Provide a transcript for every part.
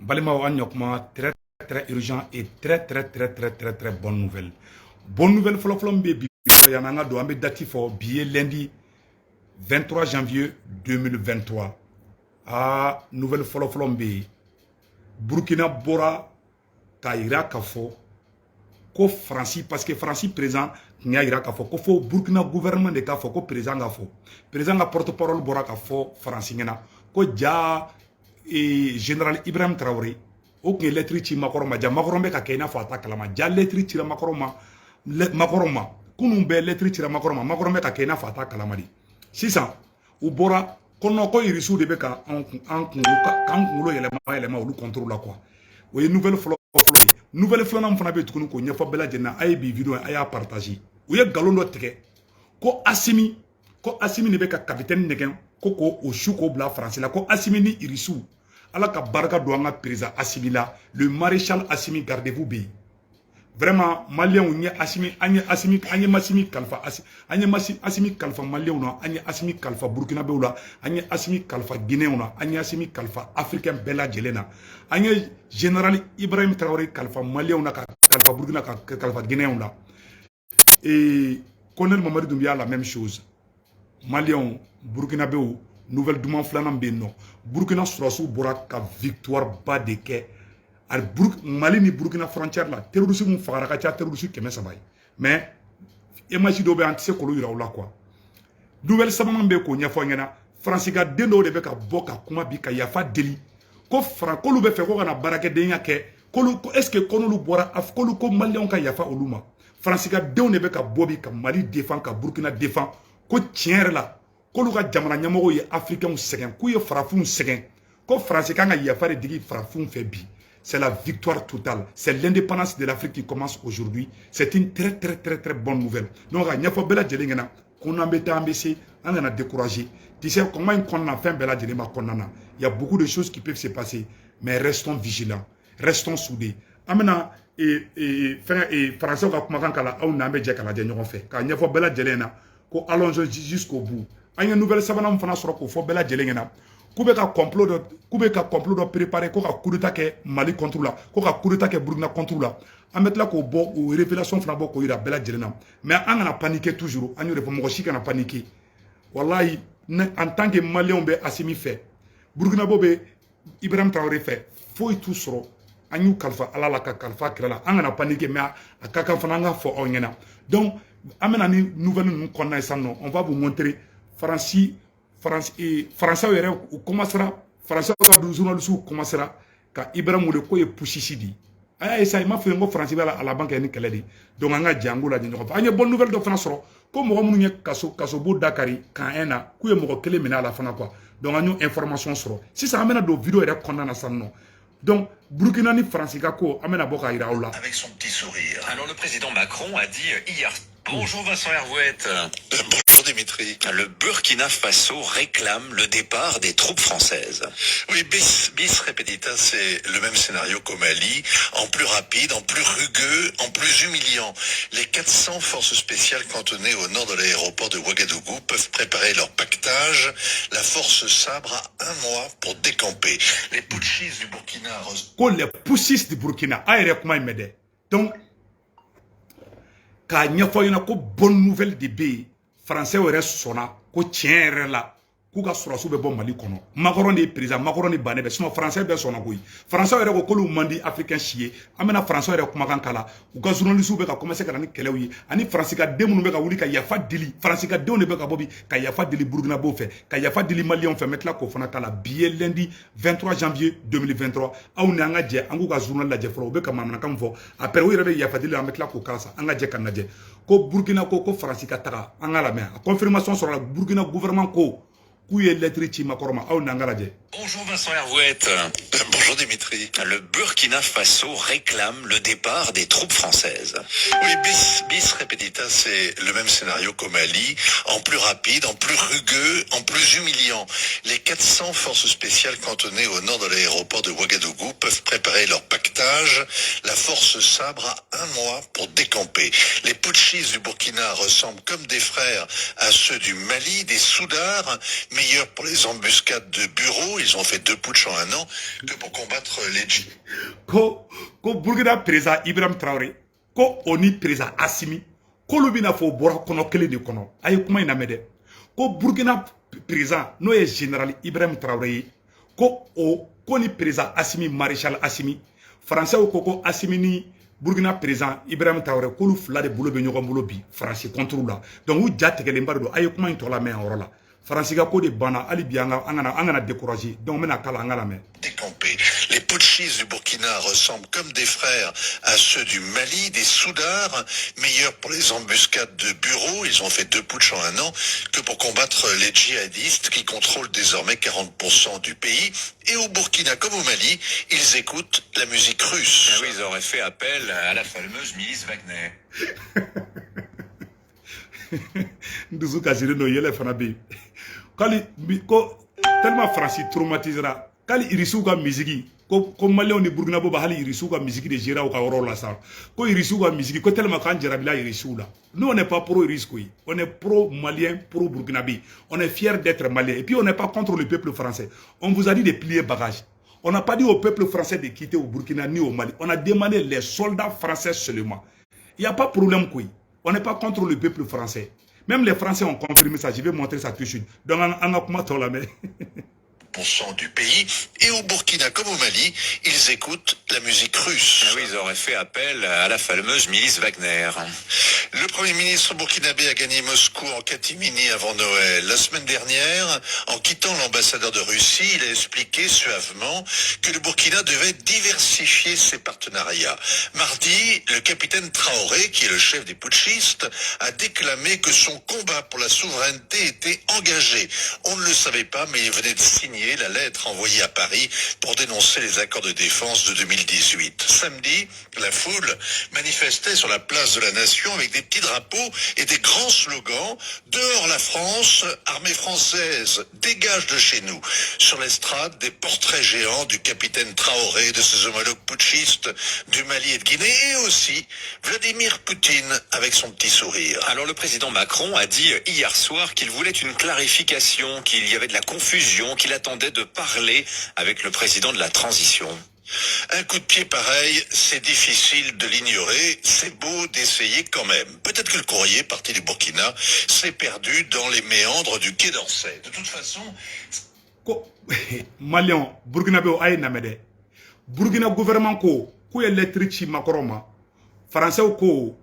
N balimaw, an ɲɔkuma, très très urgent et très très très très très très bonne nouvelle. Bonne nouvelle fɔlɔfɔlɔ min bɛ bi, yan an ka don, an bɛ date fɔ. Bi ye lundi 23 janvier 2023. Aa, nouvelle fɔlɔfɔlɔ min bɛ yen, Burukina bɔra k'a yira k'a fɔ ko Faransi, parce que Faransi président tun y'a yira k'a fɔ ko fo Burukina gouvernement de k'a fɔ ko président k'a fɔ, président ka porte parole bɔra k'a fɔ Faransi ɲɛna ko ja général Ibrahim Traoré, o tun ye lettre ci Macron ma. Ja Macron bɛ ka kɛ i n'a fɔ a ta kalama. Ja lettre cira Macron ma, Macron ma kunun bɛɛ lettre cira Macron ma. Macron bɛ ka kɛ i n'a fɔ a ta kalama de. Sisan u bɔra kɔnɔ ko Irisiw de bɛ ka an k'an kunkolo yɛlɛma yɛlɛma olu contre la quoi. O ye nouvelle fɔlɔ fɔlɔ ye. Nouvelle filanan fana bɛ tuguni k'o ɲɛfɔ bɛɛ lajɛlen na. A ye bi vidéo, a y'a partager. U ye nkalon dɔ tigɛ ko Asimi de bɛ ka capitaine nɛgɛn ko k'o su k'o bila Faransi la, ko Asimi ni Irisiw. Ala ka barika don an ka président Asimi la, le maréchal Asimi. Gardez-vous bɛ yen vraiment. Maliyɛnw ye Asimi, an ye Asimi, an ye Asimi kalifa, an ye Asimi kalifa Maliyɛnw na, an ye Asimi kalifa Burukinabew la, an ye Asimi kalifa Guinéenw na, an ye Asimi kalifa Africain bɛɛ lajɛlen na. An ye général Ibrahim Traoré kalifa Maliyɛnw na, ka kalifa Burukina, ka kalifa Guinéenw la. Et colonel Mamadi Doumbouya, la même chose. Maliyɛnw, Burukinabew, nouvelle duman filanan bɛ yen nɔ. Burukina sɔrɔsiw bɔra ka victoire ba de kɛ Mali ni Burukina frontière la. Terroriste mun fagara ka ca terroriste 300 ye, mais image dɔw bɛ, an tɛ se k'olu yira u la quoi. Nouvelle sabanan bɛ k'o ɲɛfɔ ɲɛna. Faransi ka den dɔw de bɛ ka bɔ ka kuma bi ka yafa deli ko k'olu bɛ fɛ ko ka na baarakɛdenya kɛ, k'olu ko est ce que ko n'olu bɔra, k'olu ko Maliyɛnw ka yafa olu ma. Faransi ka denw de bɛ ka bɔ bi ka Mali défend, ka Burukina défend, ko tiɲɛ yɛrɛ la, k'olu ka jamana ɲɛmɔgɔw ye Africains sɛgɛn, k'u ye farafinw sɛgɛn, ko Faransi kan ka yafa de digi farafinw fɛ bi. C'est la victoire totale. C'est l'indépendance de l'Afrique qui commence aujourd'hui. C'est une très très très très bonne nouvelle. Donc, a ɲɛfɔ bɛɛ lajɛlen ɲɛna ko n'an bɛ taa, an bɛ se, an kana décourager. Tu sais, comment in kɔnɔna fɛn bɛɛ lajɛlen b'a kɔnɔna na. Il y a beaucoup de choses qui peuvent se passer, mais restons vigilants, restons soudés. An bɛna fɛn Français ka kumakan kala, aw n'an bɛ jɛ ka lajɛ ɲɔgɔn fɛ k'a ɲɛfɔ bɛɛ lajɛlen ɲɛna ko allons jusqu'au bout. An ye nouvelle sabanan fana sɔrɔ k'o fɔ bɛɛ lajɛlen ɲɛna k'u bɛ ka complot dɔ préparer ko ka coup d'état kɛ Mali contre la, ko ka coup d'état kɛ Burkina contre la. An bɛ tila k'o bɔ, o révélation fana bɔ k'o yira bɛɛ lajɛlen na. Mais an kana paniquer toujours, an y'o de fɔ, mɔgɔ si kana paniquer. Walayi, en tant que Maliyɛnw bɛ Asimi fɛ, Burkinabɔ bɛ Ibrahim Traoré fɛ, foyi t'u sɔrɔ. An y'u kalifa Ala la, ka kalifa kira la. An kana paniquer, mais a ka kan fana an ka fɔ aw ɲɛna. Donc an bɛna ni nouvelle ninnu kɔnɔna ye sisan nɔ, on va vous montrer. Faransi, Faransi yɛrɛ, u commencera, Faransi ka journaliste commencera ka Ibrahim wele k'o ye putschiste de ye. A y'a ye sa, i m'a fɔ ko Faransi bɛ a laban kɛ ni kɛlɛ de. Donc an ka jɛ, an k'o lajɛ ɲɔgɔn fɛ. An ye bonne nouvelle dɔ fana sɔrɔ ko mɔgɔ minnu ye kasobo dakari camp 1 na, k'u ye mɔgɔ kelen minɛ a la fana quoi. Donc an y'o information sɔrɔ sisan. An bɛna don vidéo yɛrɛ kɔnɔna na sisan nɔ. Donc Burkina ni Faransi ka ko, an bɛna bɔ k'a yira aw la. Avec son petit sourire. Alors le président Macron a dit hier. Bonjour Vincent Hervouët. Bonjour Dimitri. Le Burkina Faso réclame le départ des troupes françaises. Oui, bis, bis repetita, c'est le même scénario qu'au Mali, en plus rapide, en plus rugueux, en plus humiliant. Les 400 forces spéciales cantonnées au nord de l'aéroport de Ouagadougou peuvent préparer leur paquetage. La force Sabre a un mois pour décamper. Les putschistes du Burkina. Ko les putschistes du Burkina, a yɛrɛ kuma in mɛn dɛ. Donc k'a ɲɛfɔ ɲɛna ko bonne nouvelle de bɛ yen. Français yɛrɛ sɔnna ko tiɲɛ yɛrɛ la, k'u ka sɔrɔsiw bɛ bɔ Mali kɔnɔ. Macron de ye président, Macron de bannen bɛ, sinon Français bɛɛ sɔnna koyi. Français yɛrɛ ko k'olu man di Africain si ye. An bɛna Français yɛrɛ kumakan kala. U ka journalistes bɛ ka commencer ka na ni kɛlɛw ye, ani Faransi ka den minnu bɛ ka wuli ka yafa deli. Faransi ka denw de bɛ ka bɔ bi ka yafa deli Burukinabew fɛ, ka yafa deli Maliyɛnw fɛ. N bɛ tila k'o fana kala. Bi ye lundi 23 janvier 2023. Aw ni an ka jɛ, an k'u ka journal lajɛ fɔlɔ. U bɛ ka manamanakan min fɔ, après u yɛrɛ bɛ yafa deli, an bɛ tila k'o kala sa. An ka jɛ ka lajɛ ko Burukina ko Faransi ka taga. An ka lamɛn, a confirmation sɔrɔla. Burukina gouvernement ko k'u ye lettre ci Macron ma. Aw n'an ka lajɛ. Bonjour Vincent Hervouët. Bonjour Dimitri. Le Burkina Faso réclame le départ des troupes françaises. Oui, bis, bis repetita, c'est le même scénario qu'au Mali, en plus rapide, en plus rugueux, en plus humiliant. Les 400 forces spéciales cantonnées au nord de l'aéroport de Ouagadougou peuvent préparer leur paquetage. La force Sabre a un mois pour décamper. Les putschistes du Burkina ressemblent comme des frères à ceux du Mali, des soudards, meilleurs pour les embuscades de bureaux, ils ont fait deux putschs en un an, que pour combattre les Ko Burkina président Ibrahim Traoré, ko o ni président Assimi, k'olu bɛna fɔ o bɔra kɔnɔ kelen de kɔnɔ. A ye kuma in lamɛn dɛ. Ko Burkina président, n'o ye général Ibrahim Traoré ye, ko o ko ni président Assimi, maréchal Assimi, Français ko Assimi ni Burkina président Ibrahim Traoré, k'olu fila de bolo bɛ ɲɔgɔn bolo bi Faransi contre la. Donc u ja tigɛlenba de don. A ye kuma in tɔ lamɛn a yɔrɔ la. Faransi ka ko de banna. Hali bi an ka an kana an kana décourager. Donc n bɛna kala, an ka lamɛn. Décamper. Les putschistes du Burkina ressemblent comme des frères à ceux du Mali, des soudards, meilleurs pour les embuscades de bureaux, ils ont fait deux putschs en un an, que pour combattre les djihadistes qui contrôlent désormais 40% du pays. Et au Burkina comme au Mali, ils écoutent la musique russe. Ah oui, ils auraient fait appel à la fameuse milice Wagner. N dusu kasilen don, yɛlɛ fana bɛ yen k'ali ko tellement Faransi traumatisera k'ali Irisiw ka misigi ko Maliyɛnw ni Burukinabew bɛ hali Irisiw ka misigi de gérer u ka yɔrɔ la sa, ko Irisiw ka misigi, ko tellement k'an jarabila Irisiw la. Nous, on n'est pas pro russe koyi, on est pro malien, pro burkinabé. On est fier d'être malien et puis on n'est pas contre le peuple français. On vous a dit de plier bagage. On n'a pas dit au peuple français de quitter au Burkina ni au Mali. On a demandé les soldats français seulement. Il n'y a pas de problème quoi. On n'est pas contre le peuple français. Même les Français ont confirmé ça. Je vais montrer ça tout de suite. Donc, on a kuma tɔ lamɛn. Du pays. Et au Burkina comme au Mali, ils écoutent la musique russe. Ah oui, ils auraient fait appel à la fameuse milice Wagner. Le Premier ministre burkinabé a gagné Moscou en catimini avant Noël. La semaine dernière, en quittant l'ambassadeur de Russie, il a expliqué suavement que le Burkina devait diversifier ses partenariats. Mardi, le capitaine Traoré, qui est le chef des putschistes, a déclamé que son combat pour la souveraineté était engagé. On ne le savait pas, mais il venait de signer la lettre envoyée à Paris pour dénoncer les accords de défense de 2018. Samedi, la foule manifestait sur la place de la Nation avec des petits drapeaux et des grands slogans. Dehors la France, armée française, dégage de chez nous. Sur l'estrade, des portraits géants du capitaine Traoré, de ses homologues putschistes du Mali et de Guinée, et aussi Vladimir Poutine avec son petit sourire. Alors le président Macron a dit hier soir qu'il voulait une clarification, qu'il y avait de la confusion, qu'il attendait de parler avec le président de la transition. Un coup de pied pareil, c'est difficile de l'ignorer, c'est beau d'essayer quand même. Peut-être que le courrier parti du Burkina s'est perdu dans les méandres du Quai d'Orsay. De toute façon, Ko Maliyɛnw, Burkinabéw, a ye lamɛn dɛ. Burkina gouvernement ko k'u ye lettre ci Macron ma. Français ko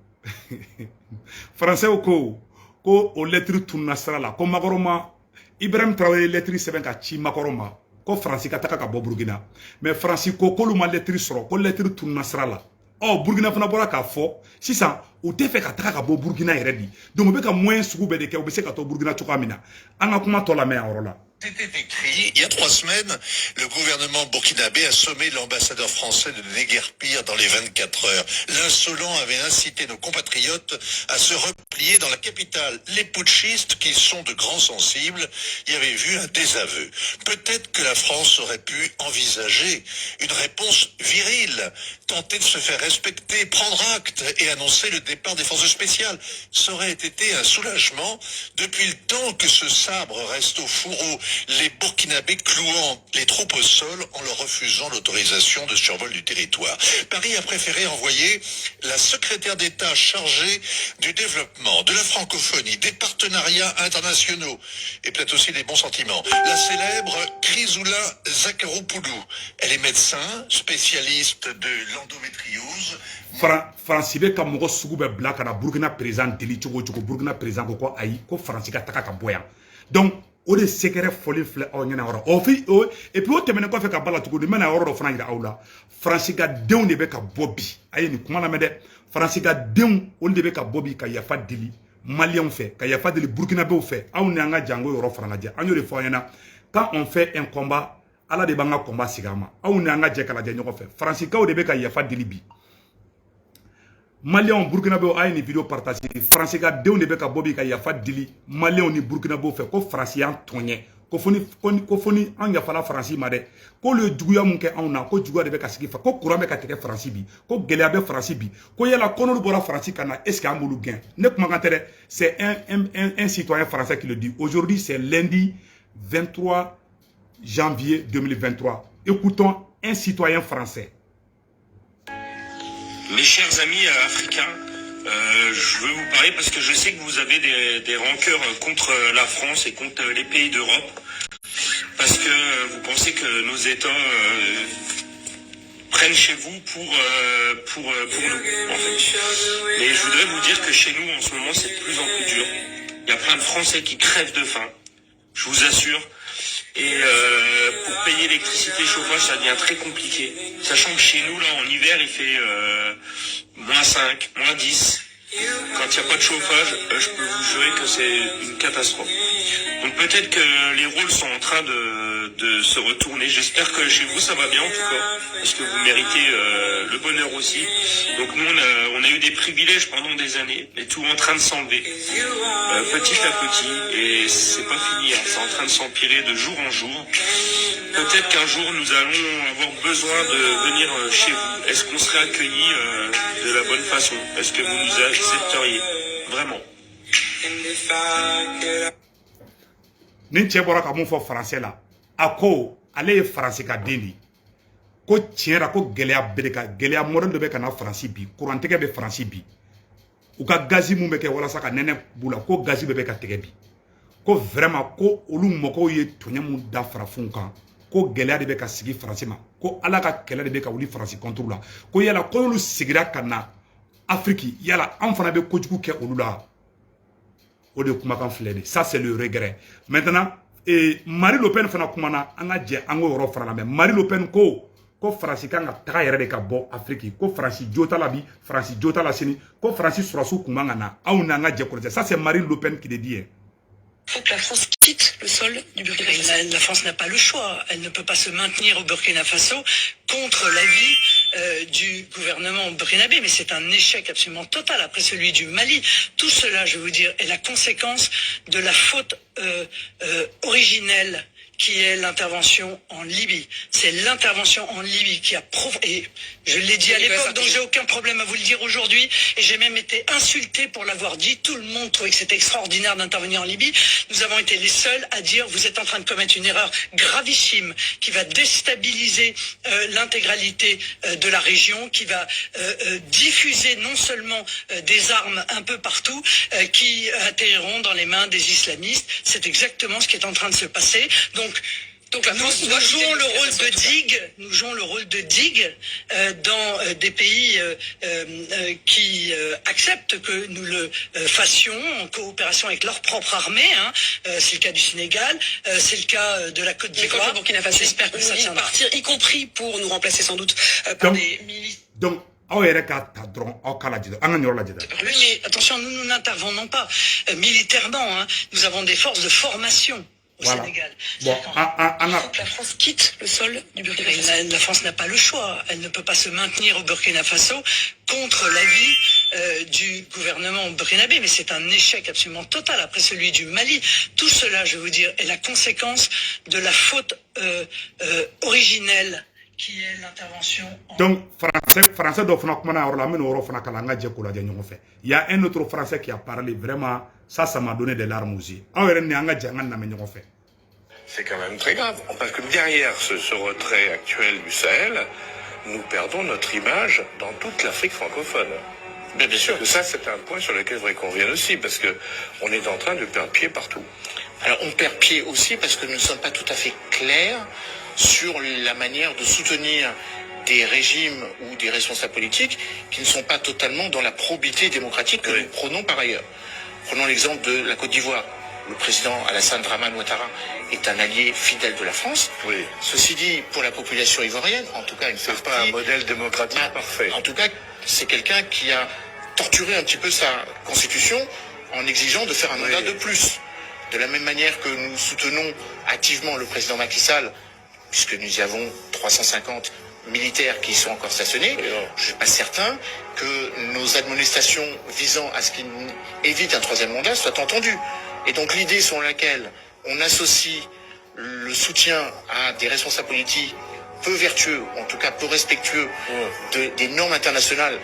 ko o lettre tununa sira la, ko Macron ma. Ibrahim Traoré ye lettre sɛbɛn ka ci Macron ma ko Faransi ka taga ka bɔ Burkina, mais Faransi ko k'olu ma lettre sɔrɔ, ko lettre tununa sira la. Ɔ, Burkina fana bɔra k'a fɔ sisan u tɛ fɛ ka taga ka bɔ Burkina yɛrɛ di. Donc u bɛ ka moyen sugu bɛɛ de kɛ u bɛ se ka to Burkina cogoya min na. An ka kuma tɔ lamɛn a yɔrɔ la. C'était écrit. Il y a 3 semaines, le gouvernement burkinabé a sommé l'ambassadeur français de déguerpir dans les 24 heures. L'insolent avait incité nos compatriotes à se replier dans la capitale. Les putschistes, qui sont de grands sensibles, y avaient vu un désaveu. Peut-être que la France aurait pu envisager une réponse virile, tenter de se faire respecter, prendre acte et annoncer le départ des forces spéciales. Ça aurait été un soulagement depuis le temps que ce sabre reste au fourreau, les Burkinabés clouant les troupes au sol en leur refusant l'autorisation de survol du territoire. Paris a préféré envoyer la secrétaire d'État chargée du développement, de la francophonie, des partenariats internationaux et peut-être aussi des bons sentiments. La célèbre Chrysoula Zacharopoulou. Elle est médecin, spécialiste de l'endométriose. Faransi bɛ ka mɔgɔ sugu bɛɛ bila ka na Burukina président deli cogo o cogo, Burukina président ko ayi, ko Faransi ka taga ka bɔ yan. Donc o de secret fɔli filɛ aw ɲɛna yɔrɔ o fi o. Et puis o tɛmɛnen kɔfɛ ka ba la tuguni, n bɛna yɔrɔ dɔ fana yira aw la. Faransi ka denw de bɛ ka bɔ bi. A ye nin kuma lamɛn dɛ. Faransi ka denw, olu de bɛ ka bɔ bi ka yafa deli Maliyɛnw fɛ, ka yafa deli Burukinabew fɛ. Aw ni an ka jango yɔrɔ fana lajɛ. An y'o de fɔ aw ɲɛna, quand on fait un combat, Ala de b'an ka combat sigi an ma. Aw ni an ka jɛ ka lajɛ ɲɔgɔn fɛ. Faransikaw de bɛ ka yafa deli bi. Maliyɛnw, Burukinabew, a ye nin vidéo partage. Faransi ka denw de bɛ ka bɔ bi ka yafa deli Maliyɛnw ni Burukinabew fɛ ko Faransi y'an tɔɲɛ, ko fo ni an yafala Faransi ma dɛ, k'olu ye juguya mun kɛ anw na, ko juguya de bɛ ka sigi fa, ko courant bɛ ka tigɛ Faransi bi, ko gɛlɛya bɛ Faransi bi, ko yala ko n'olu bɔra Faransi ka na, est ce que an b'olu gɛn? Ne kumakan tɛ dɛ, c'est un citoyen français qui le dit. Aujourd'hui, c'est lundi 23 janvier 2023. Écoutons. un citoyen français. Mes chers amis africains, je veux vous parler parce que je sais que vous avez des rancœurs contre la France et contre les pays d'Europe, parce que vous pensez que nos États prennent chez vous pour nous, en fait. Mais je voudrais vous dire que chez nous, en ce moment, c'est de plus en plus dur. Il y a plein de Français qui crèvent de faim, je vous assure. Et pour payer l'électricité et le chauffage, ça devient très compliqué. Sachant que chez nous, là, en hiver, il fait -5, -10. Quand il n'y a pas de chauffage, je peux vous jurer que c'est une catastrophe. Donc peut-être que les rôles sont en train de se retourner. J'espère que chez vous, ça va bien en tout cas, parce que vous méritez le bonheur aussi. Donc nous, on a eu des privilèges pendant des années, mais tout est en train de s'enlever, petit à petit, et c'est pas fini, hein. C'est en train de s'empirer de jour en jour. Peut-être qu'un jour, nous allons avoir besoin de venir chez vous. Est-ce qu'on serait accueillis de la bonne façon? Est-ce que vous nous accepteriez? Vraiment. Nin cɛ bɔra ka mun fɔ français la, a ko ale ye faransi ka den de ye, ko tiɲɛ la ko gɛlɛya bere ka gɛlɛya modèle dɔ bɛ ka na Faransi bi. Kurantigɛ bɛ Faransi bi, u ka gazi mun bɛ kɛ walasa ka nɛnɛ b'u la, ko gazi bɛɛ bɛ ka tigɛ bi. Ko vraiment, ko olu mɔgɔw ye tɔɲɛ mun da farafinw kan, ko gɛlɛya de bɛ ka sigi Faransi ma, ko Ala ka kɛlɛ de bɛ ka wuli Faransi contre la, ko yala ko n'olu sigira ka na Afiriki, yala an fana bɛ kojugu kɛ olu la. O de kumakan filɛ nin. Ça, c'est le regret. Maintenant, et Marie Le Pen fana kumana, an ka jɛ an k'o yɔrɔ fana lamɛn. Marie Le Pen ko Faransi kan ka taga yɛrɛ de ka bɔ Afiriki, ko Faransi jo t'a la bi, Faransi jo t'a la sini, ko Faransi sɔrɔsiw kun man ka na anw n'an ka jɛ kɔrɔtɛ. Ça, c'est Marie Le Pen qui le dit, hein. Faut que la France quitte le sol du Burkina Faso. La France n'a pas le choix. Elle ne peut pas se maintenir au Burkina Faso contre l'avis du gouvernement burkinabé. Mais c'est un échec absolument total après celui du Mali. Tout cela, je vais vous dire, est la conséquence de la faute originelle qui est l'intervention en Libye. C'est l'intervention en Libye qui a et je l'ai dit à l'époque, donc j'ai aucun problème à vous le dire aujourd'hui, et j'ai même été insulté pour l'avoir dit. Tout le monde trouvait que c'était extraordinaire d'intervenir en Libye. Nous avons été les seuls à dire: vous êtes en train de commettre une erreur gravissime qui va déstabiliser l'intégralité de la région, qui va diffuser non seulement des armes un peu partout, qui atterriront dans les mains des islamistes. C'est exactement ce qui est en train de se passer. Donc la France nous doit quitter jouons le le Burkina rôle Faso, de en tout cas. Digue, nous jouons le rôle de digue dans des pays qui acceptent que nous le fassions en coopération avec leur propre armée, hein. C'est le cas du Sénégal, c'est le cas de la Côte Mais quand d'Ivoire. le Burkina Faso J'espère que nous ça dit de tiendra. Partir, y compris pour nous remplacer sans doute par Donc, des milices donc aw yɛrɛ k'a ta dɔrɔn, aw k'a lajɛ, an ka nin yɔrɔ lajɛ dɛ. Oui, mais attention, nous, nous n'intervenons pas militairement, hein. Nous avons des forces de formation au Voilà. Sénégal. Bon, an Il ka faut que la France quitte le sol du Burkina Faso. La France n'a pas le choix. Elle ne peut pas se maintenir au Burkina Faso contre l'avis du gouvernement burkinabé. Mais c'est un échec absolument total après celui du Mali. Tout cela, je vais vous dire, est la conséquence de la faute originelle qui est l'intervention en Donc français dɔ fana kumana yɔrɔ la, an bɛ n'o yɔrɔ fana kalan, an ka jɛ k'o lajɛ ɲɔgɔn fɛ. Il y a un autre Français qui a parlé, vraiment, ça m'a donné des larmes aux yeux. Aw yɛrɛ ni an ka jɛ an ka lamɛn ɲɔgɔn fɛ. C'est quand même très grave. Parce que derrière ce retrait actuel du Sahel, nous perdons notre image dans toute l'Afrique francophone. Bien, bien sûr. Ça, c'est un point sur lequel je voudrais qu'on revienne aussi, parce que on est en train de perdre pied partout. Alors on perd pied aussi parce que nous ne sommes pas tout à fait clairs sur la manière de soutenir des régimes ou des responsables politiques qui ne sont pas totalement dans la probité démocratique que nous prônons par ailleurs. Prenons l'exemple de la Côte d'Ivoire. Le président Alassane Dramane Ouattara est un allié fidèle de la France. Ceci dit, pour la population ivoirienne, en tout cas une C'est partie, pas un modèle démocratique bah, parfait. En tout cas, c'est quelqu'un qui a torturé un petit peu sa constitution en exigeant de faire un mandat de plus. De la même manière que nous soutenons activement le président Macky Sall, puisque nous y avons 350 militaires qui y sont encore stationnés, je ne suis pas certain que nos admonestations visant à ce qu'il évite un troisième mandat soient entendues. Et donc l'idée selon laquelle on associe le soutien à des responsables politiques peu vertueux, en tout cas peu respectueux des normes internationales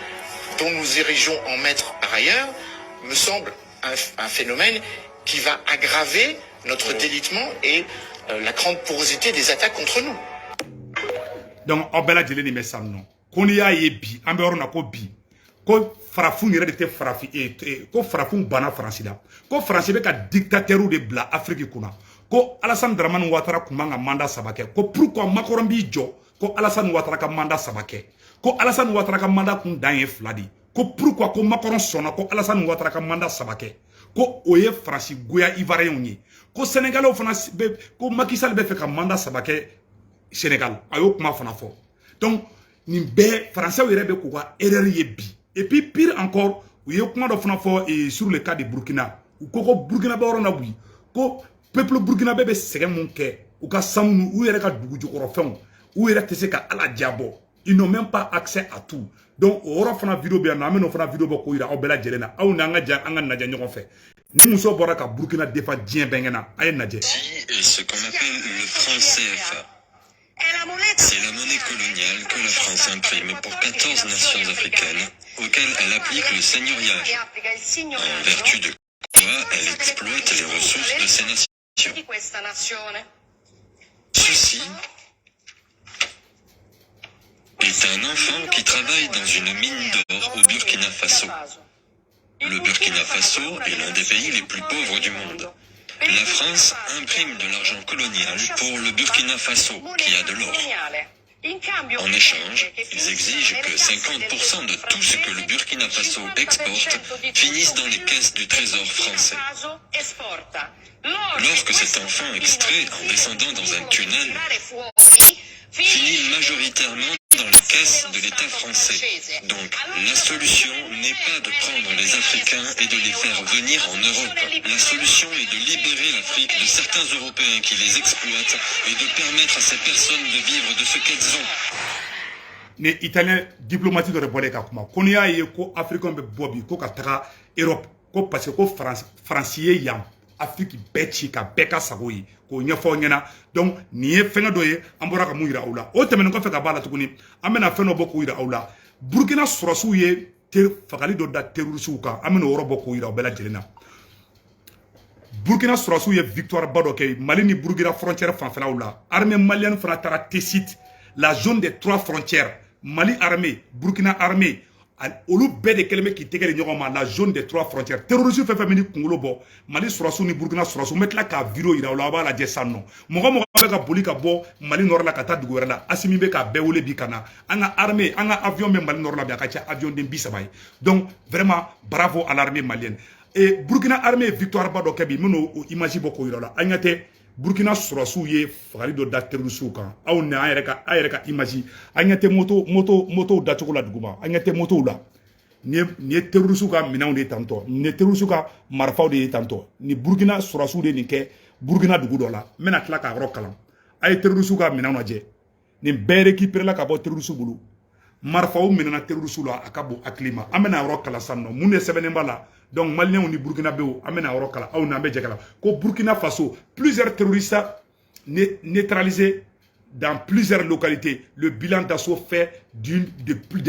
dont nous érigeons en maître par ailleurs, me semble un phénomène qui va aggraver notre délitement et la grande porosité des attaques contre nous. Donc aw bɛɛ lajɛlen nin bɛ san nɔ ko n'i y'a ye bi an bɛ yɔrɔ na ko bi ko farafin yɛrɛ de tɛ farafin, ko farafin banna Faransi la, ko Faransi bɛ ka dictateur de bila Afiriki kunna, ko Alassane Dramane Ouattara tun man ka mandat 3 kɛ, ko pourquoi Macron b'i jɔ ko Alassane Ouattara ka mandat 3 kɛ, ko Alassane Ouattara ka mandat kun dan ye 2 de ye, ko pourquoi ko Macron sɔnna ko Alassane Ouattara ka mandat 3 kɛ, ko o ye Faransi goya Ivoirien ye, ko Sénégalais fana bɛ, ko Macky Sall bɛ fɛ ka mandat 3 kɛ Sénégal. A y'o kuma fana fɔ. Donc nin bɛɛ Français yɛrɛ bɛ k'u ka erreur ye bi. Et puis pire encore, u ye kuma dɔ fana fɔ sur le cas de Burkina. U ko ko Burkina bɛ yɔrɔ na bi, ko peuple burkinabé bɛ sɛgɛn mun kɛ, u ka sanu, u yɛrɛ ka dugu jukɔrɔfɛnw, u yɛrɛ tɛ se ka ala jabɔ, ils n'ont même pas accès à tout. Donc o yɔrɔ fana vidéo bɛ yan nɔ, an bɛ n'o fana vidéo bɔ k'o yira aw bɛɛ lajɛlen na. Aw n'an ka ja an ka lajɛ ɲɔgɔn fɛ. Ni muso bɔra ka Burkina défend diɲɛ bɛɛ ɲɛna, a ye lajɛ. Est ce qu'on appelle le franc CFA. C'est la monnaie coloniale que la France imprime pour 14 nations africaines auxquelles elle applique le seigneuriage, en vertu de quoi elle exploite les ressources de ces nations. Ceci est un enfant qui travaille dans une mine d'or au Burkina Faso. Le Burkina Faso est l'un des pays les plus pauvres du monde. La France imprime de l'argent colonial pour le Burkina Faso, qui a de l'or. En échange, ils exigent que 50% de tout ce que le Burkina Faso exporte finisse dans les caisses du trésor français. L'or que cet enfant extrait en descendant dans un tunnel finit majoritairement dans les caisses de l'État français. Donc, la solution n'est pas de prendre les Africains et de les faire venir en Europe. La solution est de libérer l'Afrique de certains Européens qui les exploitent et de permettre à ces personnes de vivre de ce qu'elles ont. Ni Italien diplomate dɔ de bɔlen ka kuma ko n'i y'a ye ko Africain bɛ bɔ bi ko ka taga Europe, ko parce que ko Faransi ye yan Afrique bɛɛ ci ka bɛɛ ka sago ye, k'o ɲɛfɔ aw ɲɛna. Donc nin ye fɛngɛ dɔ ye an bɔra ka mun yira aw la. O tɛmɛnen kɔfɛ ka b'a la tuguni, an bɛna fɛn dɔ bɔ k'o yira aw la. Burkina sɔrɔsiw ye fagali dɔ da terrorisiw kan, an bɛna o yɔrɔ bɔ k'o yira aw bɛɛ lajɛlen na. Burkina sɔrɔsiw ye victoire ba dɔ kɛ Mali ni Burkina frontière fanfɛlaw la. Armée malienne fana taara Tessit, la zone des trois frontières. Mali armée, Burkina armée, olu bɛɛ de kɛlen bɛ k'i tɛgɛ di ɲɔgɔn ma, la zone des trois frontières. Terroriste fɛn fɛn bɛ ni kunkolo bɔ, Mali sɔrɔsiw ni Burkina sɔrɔsiw, n bɛ tila k'a vidéo yira aw la, aw b'a lajɛ sisan nɔ. Mɔgɔ mɔgɔ bɛ ka boli ka bɔ Mali nord la ka taa dugu wɛrɛ la, Asimi bɛ k'a bɛɛ wele bi ka na. An ka armée, an ka avion bɛ Mali nord la bi, a ka ca avion den 30 ye. Donc vraiment, bravo à l'armée malienne. Et Burkina armée ye victoire ba dɔ kɛ bi, n bɛn'o image bɔ k'o yira la. An ɲɛ tɛ Burkina sɔrɔsiw ye fagali dɔ da terrorisiw kan. Aw ni an yɛrɛ ka, an yɛrɛ ka image, an ɲɛ tɛ motow dacogo la duguma, an ɲɛ tɛ motow la. Nin ye terrorisiw ka minɛnw de ye tantɔ, nin ye terrorisiw ka marifaw de ye tantɔ. Nin Burkina sɔrɔsiw de nin kɛ Burkina dugu dɔ la. N bɛna tila k'a yɔrɔ kalan. A ye terrorisiw ka minɛnw lajɛ, nin bɛɛ récupéré la ka bɔ terrorisiw bolo. Marifaw minɛna terrorisiw la, a ka bon hakili ma. An bɛna yɔrɔ kalan sisan nɔ, mun de sɛbɛnnen b'a la. Donc Maliens ni Burkinabéw, an bɛna yɔrɔ kalan, aw n'an bɛ jɛ kalan ko Burkina Faso, plusieurs terroristes neutralisés dans plusieurs localités. Le bilan d'assaut fait d'une de plus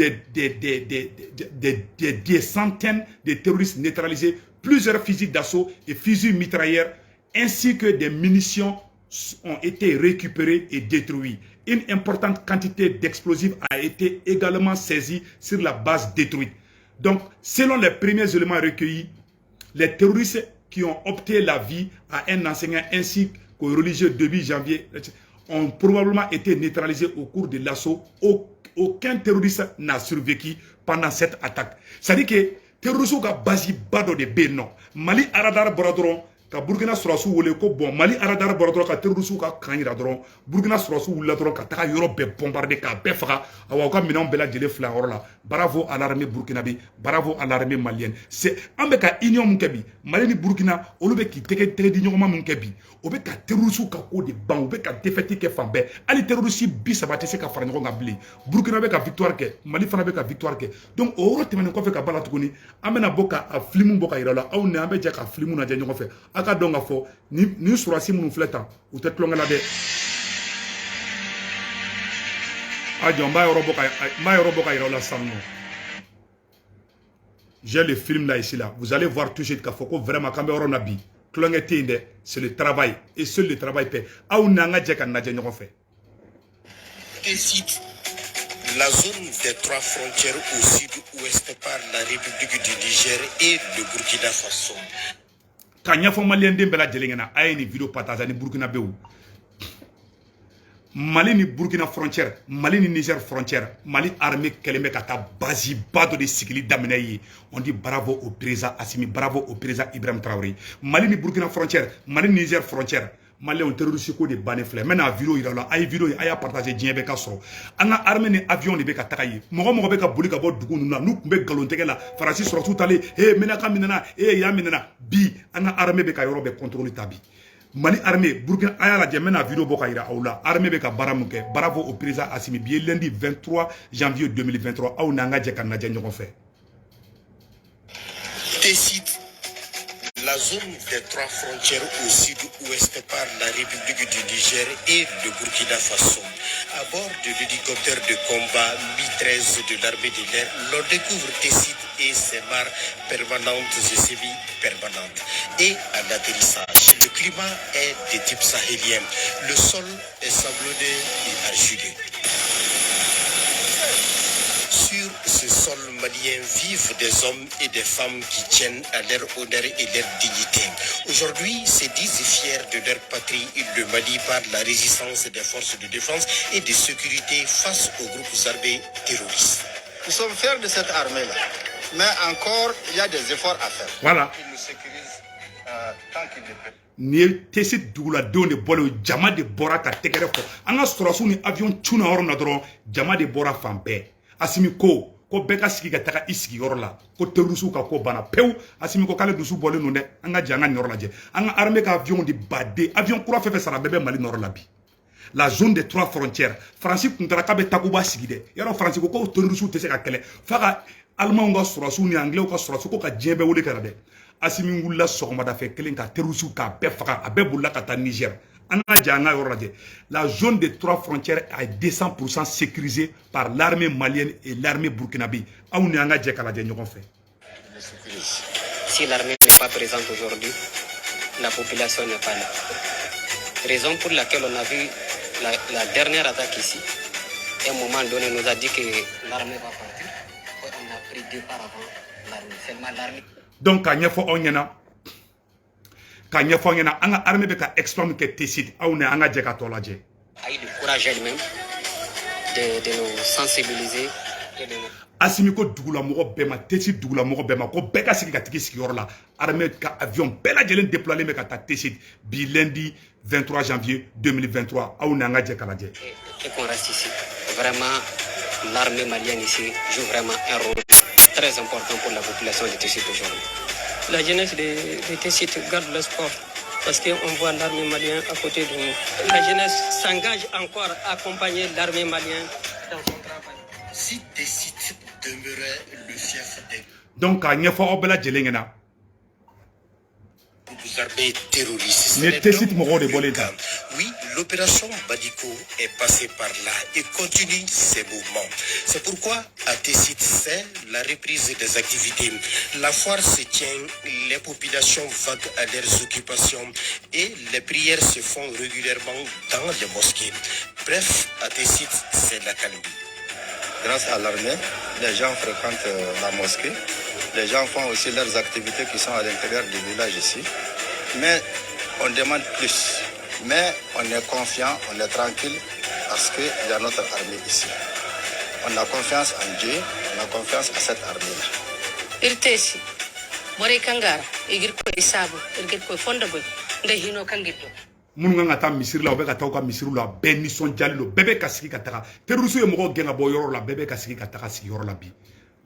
des centaines de terroristes neutralisés, plusieurs fusils d'assaut et fusils mitrailleurs, ainsi que des munitions ont été récupérés et détruits. Une importante quantité d'explosifs a été également saisie sur la base détruite. Donc, selon les premiers éléments recueillis, les terroristes qui ont ôté la vie à un enseignant ainsi qu'au religieux début janvier ont probablement été neutralisés au cours de l'assaut. Aucun terroriste n'a survécu pendant cette attaque. C'est-à-dire que terroristes ka base ba dɔ de bɛ yen nɔ. Mali radar bɔra dɔrɔn ka Burkina sɔrɔsiw wele ko bon, Mali radar bɔra dɔrɔn ka terroriste ka kan yira dɔrɔn, Burkina sɔrɔsiw wulila dɔrɔn ka taga yɔrɔ bɛɛ bombarder k'a bɛɛ faga. Awa, u ka minɛnw bɛɛ lajɛlen fila yɔrɔ la. Bravo à l'armée burkinabé, bravo à l'armée malienne. C'est an bɛ ka union mun kɛ bi, Mali ni Burkina, olu bɛ k'i tɛgɛ tɛgɛ di ɲɔgɔn ma mun kɛ bi, o bɛ ka terroriste ka ko de ban. U bɛ ka défaite kɛ fan bɛɛ, hali terroriste 30 tɛ se ka fara ɲɔgɔn kan bilen. Burkina bɛ ka victoire kɛ, Mali fana bɛ ka victoire kɛ. Donc o yɔrɔ tɛmɛnen kɔfɛ ka ba la tuguni, an bɛna bɔ ka a film bɔ ka yira la. Aw ni an bɛ jɛ ka film lajɛ ɲɔgɔn fɛ. A ka dɔn ka fɔ ni sɔrɔsi minnu filɛ tan, u tɛ tulonkɛ la dɛ. A jɔ, n b'a yɔrɔ bɔ ka n b'a yɔrɔ bɔ ka yira la sisan nɔ. J'ai le film là, ici là, vous allez voir tout de suite k'a fɔ ko vraiment k'an bɛ yɔrɔ min na bi, tulonkɛ tɛ yen dɛ. C'est le travail et seul le travail paie. Aw ni an ka jɛ ka lajɛ ɲɔgɔn fɛ. Tessit, la zone des trois frontières au sud-ouest par la République du Niger et le Burkina Faso. Ka ɲɛfɔ maliyɛnden bɛɛ lajɛlen ɲɛna, a ye nin vidéo partage ni burkinabéw. Mali ni Burkina frontière, Mali ni Niger frontière, Mali armée kɛlen bɛ ka taa base ba dɔ de sigili daminɛ ye. On dit bravo au président Assimi, bravo au président Ibrahim Traoré. Mali ni Burkina frontière, Mali ni Niger frontière, maliyɛnw, terroriste ko de bannen filɛ. N bɛna vidéo yira la. A ye vidéo ye, a y'a partager, diɲɛ bɛɛ ka sɔrɔ. An ka armée ni avion de bɛ ka taga yen. Mɔgɔ mɔgɔ bɛ ka boli ka bɔ dugu ninnu na, n'u tun bɛ nkalon tigɛ la, Faransi sɔrɔsiw talen, ee, Menaka minɛna, ee, yan minɛna. Bi an ka armée bɛ ka yɔrɔ bɛɛ contrôle ta bi. Mali armée, Burkina, a y'a lajɛ, n bɛna vidéo bɔ ka yira aw la armée bɛ ka baara mun kɛ. Bravo au président Assimi. Bi ye lundi 23 janvier 2023. Aw n'an ka jɛ ka lajɛ ɲɔgɔn fɛ. Tessit, la zone des trois frontières au sud-ouest par la République du Niger et le Burkina Faso. À bord de l'hélicoptère de combat Mi-13 de l'armée de l'air, l'on découvre Tessit et ses mares permanentes et semi-permanentes. Et à l'atterrissage, le climat est de type sahélien. Le sol est sablonneux et argileux. Sur ce sol malien vivent des hommes et des femmes qui tiennent à leur honneur et leur dignité. Aujourd'hui, se disent fiers de leur patrie, le Mali, par la résistance des forces de défense et de sécurité face aux groupes armés terroristes. Nous sommes fiers de cette armée-là. Mais encore, il y a des efforts à faire. Voilà. Ils nous sécurisent tant qu'ils le peuvent. Nin ye Tessit duguladenw de bɔlen, jama de bɔra ka tɛgɛrɛ fɔ. An ka sɔrɔsiw ni avion cunna yɔrɔ min na dɔrɔn, jama de bɔra fan bɛɛ. Asimi ko ko bɛɛ ka sigi ka taga i sigiyɔrɔ la, ko terroristew ka ko banna pewu. Asimi ko k'ale dusu bɔlen don dɛ. An ka jɛ an ka nin yɔrɔ lajɛ. An ka armée ka avion de baden, avion kura fɛn fɛn sara, bɛɛ bɛ Mali nɔrɔ la bi. La zone des trois frontières, Faransi kun taara k'a bɛ Takuba sigi dɛ. Yarɔ, Faransi ko ko terroristew tɛ se ka kɛlɛ f'a ka Alimanw ka sɔrɔsiw ni Anglais ka sɔrɔsiw ko ka diɲɛ bɛɛ wele ka na dɛ. Asimi wulila sɔgɔmada fɛ kelen ka terroristew k'a bɛɛ faga, a bɛɛ bolila ka taa Niger. An ka jɛ an ka yɔrɔ lajɛ. La zone des trois frontières est 200% sécurisée par l'armée malienne et l'armée burkinabé. Aw ni an ka jɛ ka lajɛ ɲɔgɔn fɛ. Si l'armée n'est pas présente aujourd'hui, la population n'est pas là. Raison pour laquelle on a vu la dernière attaque ici. À un moment donné, on nous a dit que l'armée va partir. On a pris départ avant l'armée. Seulement l'armée. Donc k'a ɲɛfɔ aw ɲɛna, k'a ɲɛfɔ aw ɲɛna, an ka armée bɛ ka exploit min kɛ Tessit, aw ni an ka jɛ ka tɔ lajɛ. A eu le courage elle-même de nous sensibiliser et de nous Asimi ko dugulamɔgɔ bɛɛ ma, Tessit dugulamɔgɔ bɛɛ ma, ko bɛɛ ka sigi ka tigi sigiyɔrɔ la. Armée ka avion bɛɛ lajɛlen déployé bɛ ka taa Tessit bi lundi 23 janvier 2023. Aw ni an ka jɛ ka lajɛ. Et qu'on reste ici. Vraiment, l'armée malienne ici joue vraiment un rôle très important pour la population de Tessit aujourd'hui. La jeunesse de Tessit garde l'espoir parce qu'on voit l'armée malienne à côté de nous. La jeunesse s'engage encore à accompagner l'armée malienne dans son travail. Si Tessit demeurait le fief des Donc k'a ɲɛfɔ aw bɛɛ lajɛlen ɲɛna, groupes armés terroristes, nin ye Tessit mɔgɔw de bɔlen ta. Oui, l'opération Badiko est passée par là et continue ses mouvements. C'est pourquoi à Tessit, c'est la reprise des activités. La foire se tient, les populations vaquent à leurs occupations et les prières se font régulièrement dans les mosquées. Bref, à Tessit, c'est l'accalmie. Grâce à l'armée, les gens fréquentent la mosquée. Les gens font aussi leurs activités qui sont à l'intérieur du village ici. Mais on demande plus. Mais on est confiant, on est tranquille parce qu'il y a notre armée ici. On a confiance en Dieu, on a confiance à cette armée-là. Irtesi bore kangara igir ko isabu irgir ko fonda boy nda hino kangirdo. Minnu kan ka taa misiri la, u bɛ ka taa u ka misiriw la. Bɛɛ nisɔndiyalen don, bɛɛ bɛ ka sigi ka taga. Terroriste ye mɔgɔw gɛn ka bɔ yɔrɔ la, bɛɛ bɛ ka sigi ka taga sigiyɔrɔ la bi.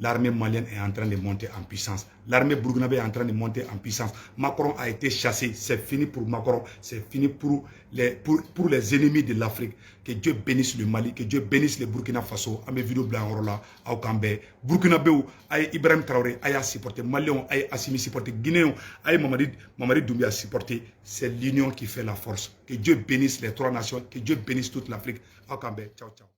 L'armée malienne est en train de monter en puissance. L'armée burkinabé est en train de monter en puissance. Macron a été chassé. C'est fini pour Macron. C'est fini pour les ennemis de l'Afrique. Que Dieu bénisse le Mali. Que Dieu bénisse le Burkina Faso. An bɛ vidéo bila yɔrɔ la. Aw k'an bɛn. Burkinabéw, a ye Ibrahim Traoré, a y'a supporter. Maliens, a ye Assimi supporter. Guinéens, a ye Mamadi Doumbia supporter. C'est l'union qui fait la force. Que Dieu bénisse les trois nations. Que Dieu bénisse toute l'Afrique. Aw k'an bɛn. Ciao, ciao.